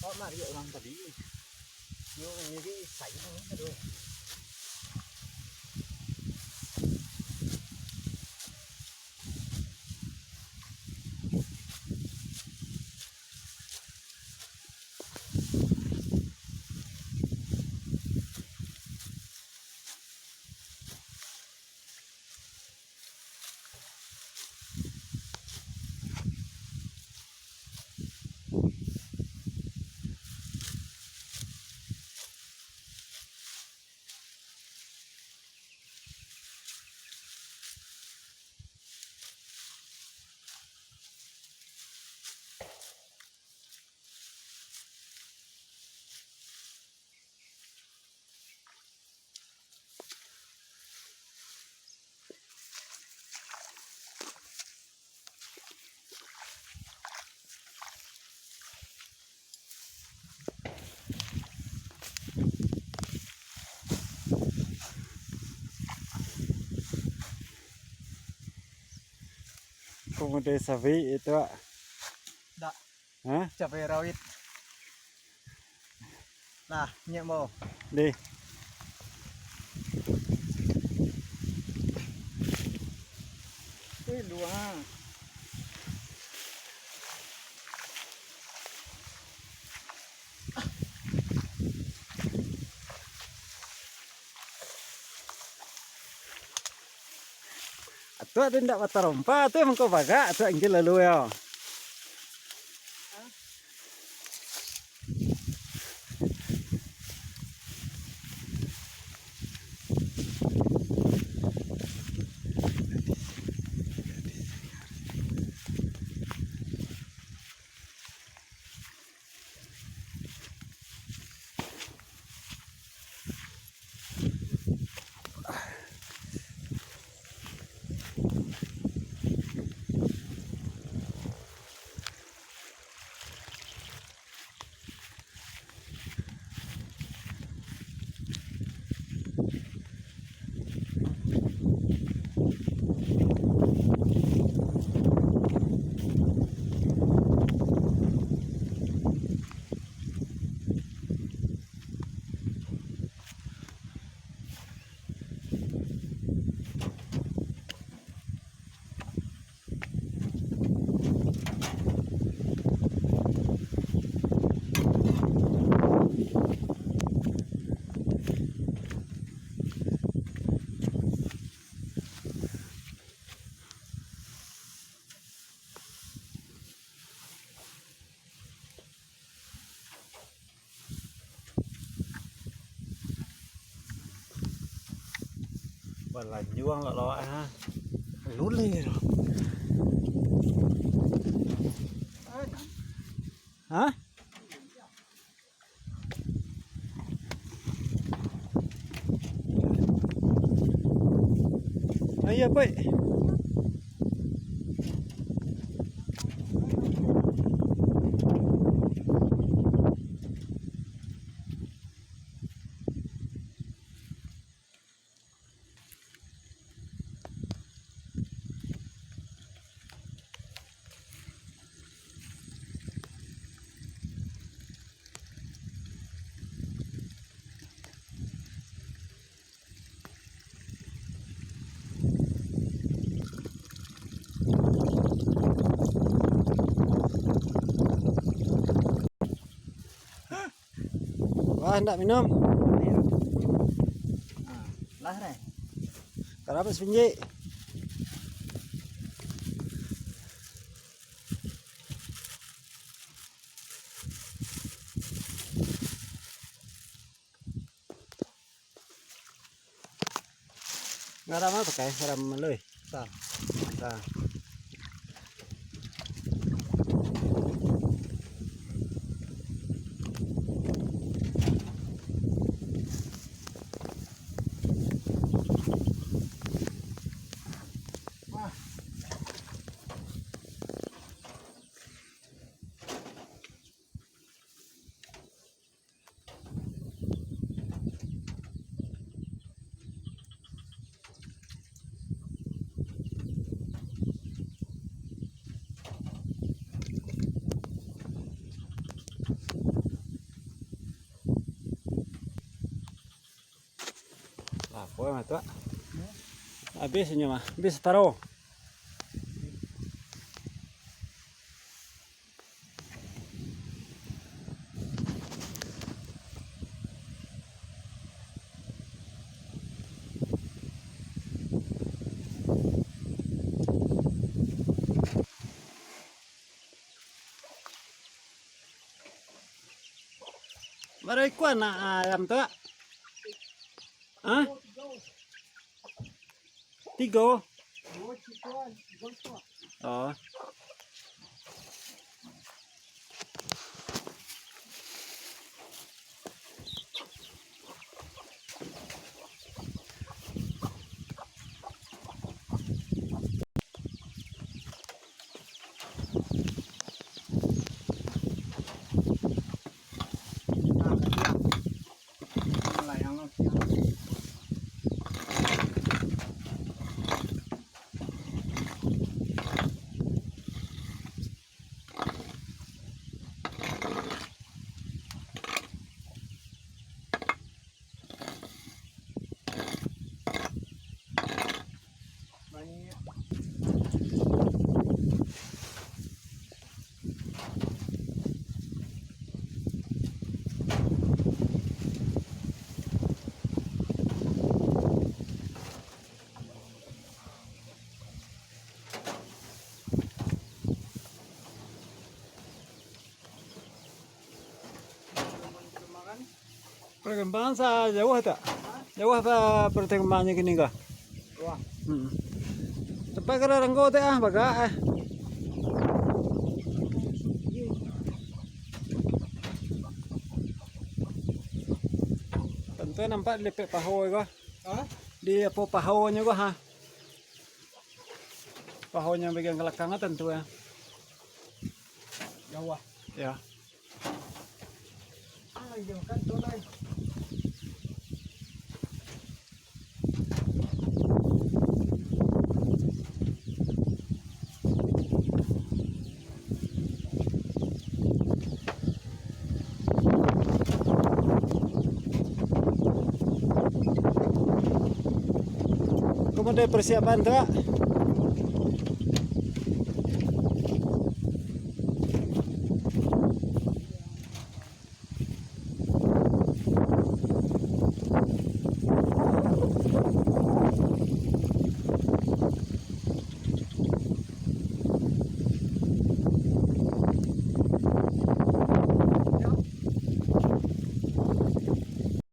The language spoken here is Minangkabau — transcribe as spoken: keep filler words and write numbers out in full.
Awak mariak urang tadi. Yo, ini di sayang, aduh. Pemuda sawi itu, Wak. Dak. Hah? Cabai rawit. Nah, nyek mo. Deh. Wih, luang. Atuak tu ndak batarompa, tu mangko bagak, atuak inggil lalu yo. Balanjuang lawak-lawak, ha. Luleh tu. Hah? Ayo, Poi. Wah, ndak minum. Nah, lah, Reh. Karapek sapinjik. Garam apo pakai? Garam malui. Sa. Sa. Ah, tu, ah. Habis inyo mah. Habis taro. Bara ikua anak ayam tu, Kak? Hah? Tigo? Oh. Perkembangan sa jauah tak? Jauah apa perkembangannya kini kah? Wah. Hmm. Tempat kada rangko tak ah, bagak ah. Tentu nampak lepek paho ko. Hah? Di apo pahonyo ko ha? Pahonyo bagian belakang tentu ya. Jauah. Ya. Ko model persiapan tu, Kak?